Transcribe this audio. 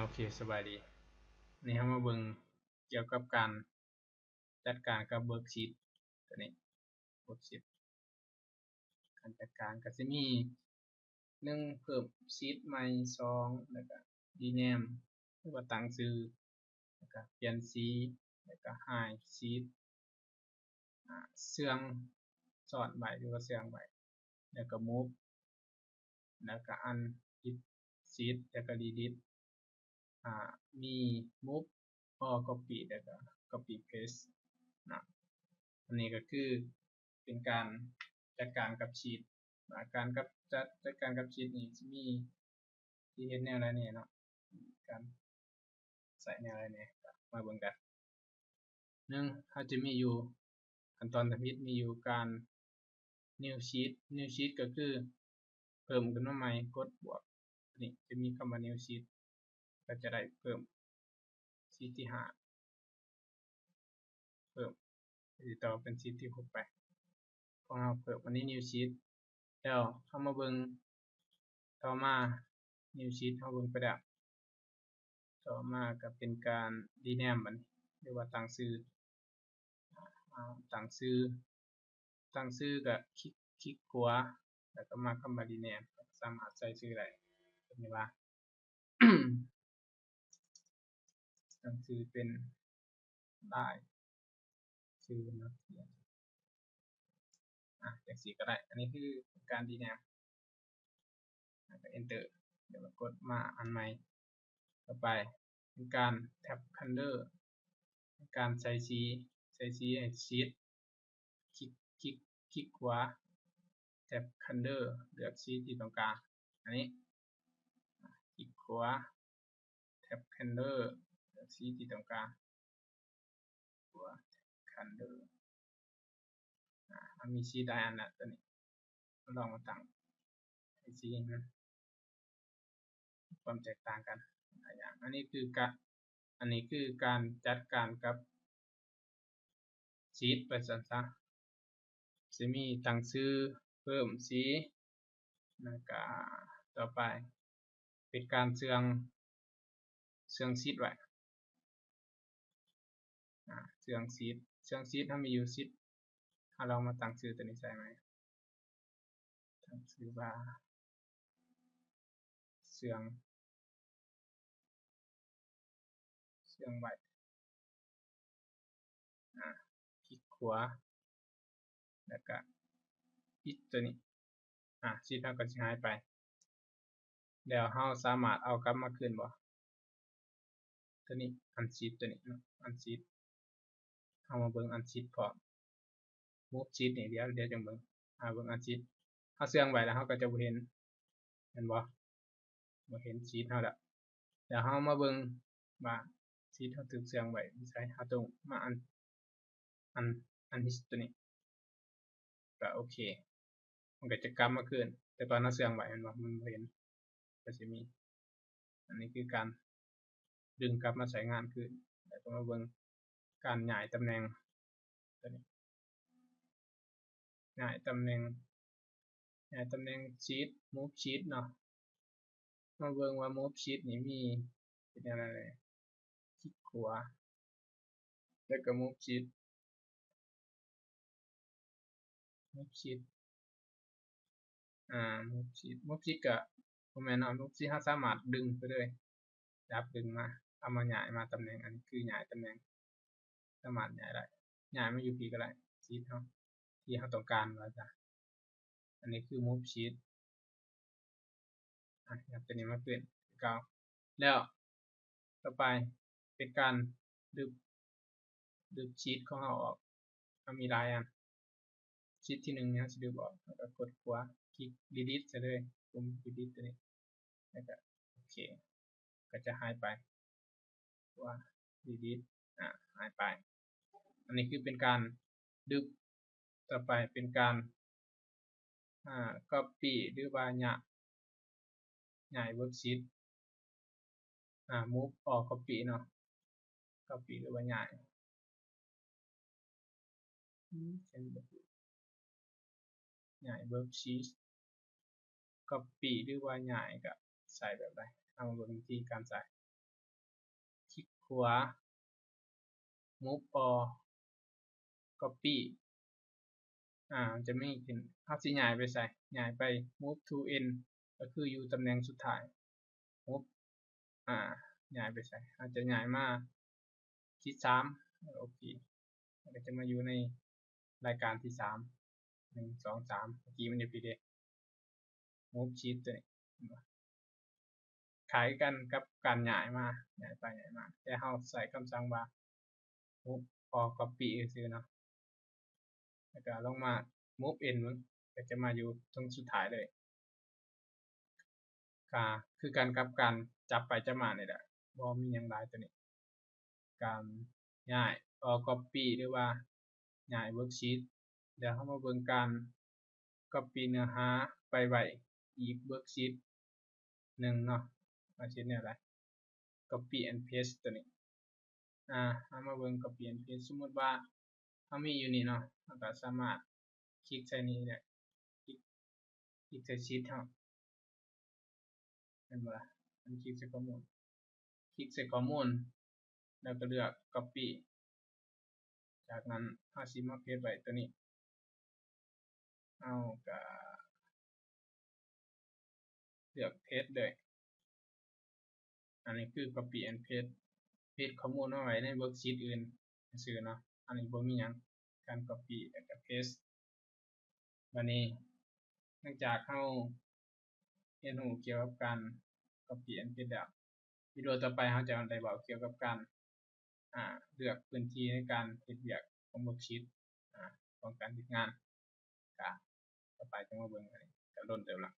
ໂອເຄ ສະບາຍດີ. ນີ້ເຮົາມາເບິ່ງກ່ຽວກັບການຈັດການກັບ worksheet ຕົວນີ້ worksheet ການຈັດການກໍຊິມີ ໜຶ່ງ ເພີ່ມ sheet ໃໝ່, ສອງ ແລ້ວກໍ rename ຫຼືວ່າຕັ້ງຊື່ ແລ້ວກໍປ່ຽນສີ ແລ້ວກໍ hide sheet ອາ ເຊື່ອງ ຊ້ອນໄວ້ ຫຼືວ່າເຊື່ອງໄວ້ ແລ້ວກໍ move ແລ້ວກໍ unhide sheet ແລ້ວກໍ delete ອາ ມີ move or copy ແລ້ວກໍ copy paste ນະ. ອັນນີ້ກໍຄືເປັນການຈັດການກັບ sheet ວ່າການກັບ ຈັດ ຈັດການກັບ sheet ນີ້ຊິມີ ທີ່ເຮັດແນວໃດແດ່ເນາະ ການໃຊ້ແນວໃດແດ່ ມາເບິ່ງກັນ. ໜຶ່ງ ເຮົາຈະມີຢູ່ ຂັ້ນຕອນທຳອິດມີຢູ່ການ new sheet new sheet ກໍຄືເພີ່ມຂຶ້ນມາໃໝ່ ກົດບວກ ນີ້ຈະມີຄຳວ່າ new sheet ກໍຈະໄດ້ເພີ່ມ sheet ທີຫ້າ ເພີ່ມ ຊິຕໍ່ເປັນ sheet ທີຫົກໄປ ຂອງເຮົາເພີ່ມ ອັນນີ້ new sheet ແລ້ວເຮົາມາເບິ່ງຕໍ່ມາ new sheet ເຮົາເບິ່ງໄປແລ້ວ ຕໍ່ມາກໍເປັນການ rename ບັດນີ້ ຫຼືວ່າຕັ້ງຊື່ ອາ ຕັ້ງຊື່ ຕັ້ງຊື່ກໍຄລິກ ຄລິກຂວາ ແລ້ວກໍມາຄຳວ່າ rename ກໍສາມາດໃສ່ຊື່ໄດ້ ເປັນວ່າ ຕັ້ງຊື່ເປັນລາຍຊື່ນັກຮຽນ ອາ ຈັ່ງຊີ້ກໍໄດ້. ອັນນີ້ຄືການ rename ແລ້ວກໍ enter ແລ້ວກໍກົດມາອັນໃໝ່. ຕໍ່ໄປເປັນການ tab color ເປັນການໃສ່ສີ ໃສ່ສີໃຫ້ sheet ຄລິກ ຄລິກ ຄລິກຂວາ tab color ເລືອກສີທີ່ຕ້ອງການ ອັນນີ້ ຄລິກຂວາ tab color ເລືອກສີທີ່ຕ້ອງການ ຂວາ tab color ອາ ເຮົາມີສີຫຼາຍອັນລະ ຕົວນີ້ ລອງມາຕັ້ງໃຫ້ສີມັນ ຄວາມແຕກຕ່າງກັນຫຼາຍຢ່າງ. ອັນນີ້ຄືກະ ອັນນີ້ຄືການຈັດການກັບ sheet ວ່າຊັ້ນຊະ ຊິມີຕັ້ງຊື່ ເພີ່ມສີ ແລ້ວກະຕໍ່ໄປເປັນການເຊື່ອງ ເຊື່ອງ sheet ໄວ້ ອາ ເຊື່ອງ sheet ເຊື່ອງ sheet ເຮົາມີຢູ່ sheet ເຮົາລອງມາຕັ້ງຊື່ຕົວນີ້ໃສ່ໃໝ່ ຕັ້ງຊື່ວ່າ ເຊື່ອງ ເຊື່ອງໄວ້ ອາ ຄລິກຂວາ ແລ້ວກະປິດຕົວນີ້ ອາ sheet ເຮົາກໍຊິຫາຍໄປ. ແລ້ວເຮົາສາມາດເອົາກັບມາຄືນບໍ່? ຕົວນີ້ uncheck ຕົວນີ້ເນາະ uncheck ເຮົາມາເບິ່ງ uncheck ພ້ອມ move sheet ນີ້ ດຽວ ດຽວຈັ່ງເບິ່ງ ຫາເບິ່ງ uncheck ເຮົາເຊື່ອງໄວ້ແລ້ວເຮົາກໍຈະບໍ່ເຫັນ ແມ່ນບໍ່? ບໍ່ເຫັນ sheet ເຮົາແລ້ວ ແລ້ວເຮົາມາເບິ່ງວ່າ sheet ເຮົາຖືກເຊື່ອງໄວ້ຢູ່ໃສ ເຮົາຕ້ອງມາ un un uncheck ຕົວນີ້ ກໍໂອເຄ ມັນກໍຈະກັບມາຄືນ ແຕ່ຕອນເຮົາເຊື່ອງໄວ້ແມ່ນບໍ່? ມັນບໍ່ເຫັນ ກໍຊິມີ ອັນນີ້ຄືການດຶງກັບມາໃຊ້ງານຄືນ ແລ້ວກໍມາເບິ່ງການຍ້າຍຕຳແໜ່ງ ຕົວນີ້ ຍ້າຍຕຳແໜ່ງ ຍ້າຍຕຳແໜ່ງ sheet move sheet ເນາະ ມາເບິ່ງວ່າ move sheet ນີ້ມີເປັນແນວໃດແດ່ ຄລິກຂວາ ແລ້ວກໍ move sheet move sheet ອາ move sheet move sheet ກໍບໍ່ແມ່ນເນາະ move sheet ເຮົາສາມາດດຶງໄປເລີຍ ຈັບດຶງມາ ເອົາມາຍ້າຍມາຕຳແໜ່ງ ອັນນີ້ຄືຍ້າຍຕຳແໜ່ງ ສາມາດຍ້າຍໄດ້ ຍ້າຍມາຢູ່ພີ້ກໍໄດ້ sheet ເຮົາ ທີ່ເຮົາຕ້ອງການວ່າຊະ. ອັນນີ້ຄື move sheet ອາ ຫຍັບຕົວນີ້ມາຂຶ້ນຄືເກົ່າ ແລ້ວຕໍ່ໄປເປັນການດຶບ ດຶບ sheet ຂອງເຮົາອອກ ເຮົາມີຫຼາຍອັນ sheet ທີໜຶ່ງນີ້ເຮົາຊິດຶບອອກ ແລ້ວກໍກົດຂວາ ຄລິກ delete ໃສ່ເລີຍ ປຸ່ມ delete ຕົວນີ້ ແລ້ວກໍໂອເຄ ກໍຈະຫາຍໄປ ຂວາ delete ອາ ຫາຍໄປ. ອັນນີ້ຄືເປັນການດຶບ ຕໍ່ໄປເປັນການ ອາ copy ຫຼືວ່າຍ້າຍ ຍ້າຍ worksheet ອາ move or copy ເນາະ copy ຫຼືວ່າຍ້າຍ ອືມ ຂຽນບໍ່ຖືກ ຍ້າຍ worksheet copy ຫຼືວ່າຍ້າຍ ກໍໃຊ້ແບບໃດ? ເຮົາມາເບິ່ງວິທີການໃຊ້. ຄລິກຂວາ move or copy ອາ ມັນຈະມີຂຶ້ນ ເຮົາຊິຍ້າຍໄປໃສ? ຍ້າຍໄປ move to end ກໍຄືຢູ່ຕຳແໜ່ງສຸດທ້າຍ move ອາ ຍ້າຍໄປໃສ? ເຮົາຈະຍ້າຍມາ ທີ່ສາມ ໂອເຄ ມັນກໍຈະມາຢູ່ໃນລາຍການທີ່ສາມ ໜຶ່ງ ສອງ ສາມ ເມື່ອກີ້ມັນຢູ່ພີ້ເດ້ move sheet ຕົວນີ້ ເຫັນບໍ່? ຄ້າຍກັນກັບການຍ້າຍມາ ຍ້າຍໄປຍ້າຍມາ ແຕ່ເຮົາໃຊ້ຄຳສັ່ງວ່າ move or copy ຊື່ໆເນາະ ແລ້ວກໍລົງມາ move end ເບິ່ງ ກໍຈະມາຢູ່ເທິງສຸດທ້າຍເລີຍ. ກະຄືກັນກັບການຈັບໄປຈັບມານີ້ແຫຼະ ບໍ່ມີຫຍັງຫຼາຍຕົວນີ້ ການຍ້າຍ or copy ຫຼືວ່າຍ້າຍ worksheet. ດຽວເຮົາມາເບິ່ງການ copy ເນື້ອຫາໄປໄວ້ອີກ worksheet ໜຶ່ງເນາະ ວ່າເຮັດແນວໃດ copy and paste ຕົວນີ້. ອາ ເຮົາມາເບິ່ງ copy and paste ສົມມຸດວ່າເຮົາມີຢູ່ນີ້ເນາະ ເຮົາກໍສາມາດຄລິກໃສ່ນີ້ໄດ້ ຄລິກ ຄລິກໃສ່ sheet ເຮົາ ເຫັນບໍ່ລະ? ມັນຄລິກໃສ່ຂໍ້ມູນ ຄລິກໃສ່ຂໍ້ມູນ ແລ້ວກໍເລືອກ copy. ຈາກນັ້ນເຮົາຊິມາ paste ໄວ້ຕົວນີ້ ເຮົາກໍເລືອກ paste ເລີຍ. ອັນນີ້ຄື copy and paste paste ຂໍ້ມູນມາໄວ້ໃນ worksheet ອື່ນຊື່ໆເນາະ ອັນນີ້ບໍ່ມີຫຍັງ ການ copy ແລ້ວກໍ paste. ບັດນີ້ ຫຼັງຈາກເຮົາຮຽນຮູ້ກ່ຽວກັບການ copy and paste ແລ້ວ ວິດີໂອຕໍ່ໄປເຮົາຈະໄດ້ເວົ້າກ່ຽວກັບການ ອາ ເລືອກພື້ນທີ່ໃນການເຮັດວຽກຂອງ worksheet ອາ ຂອງການເຮັດງານ. ກະ ຕໍ່ໄປຈະມາເບິ່ງ ອັນນີ້ກະດົນເຕີບລະ.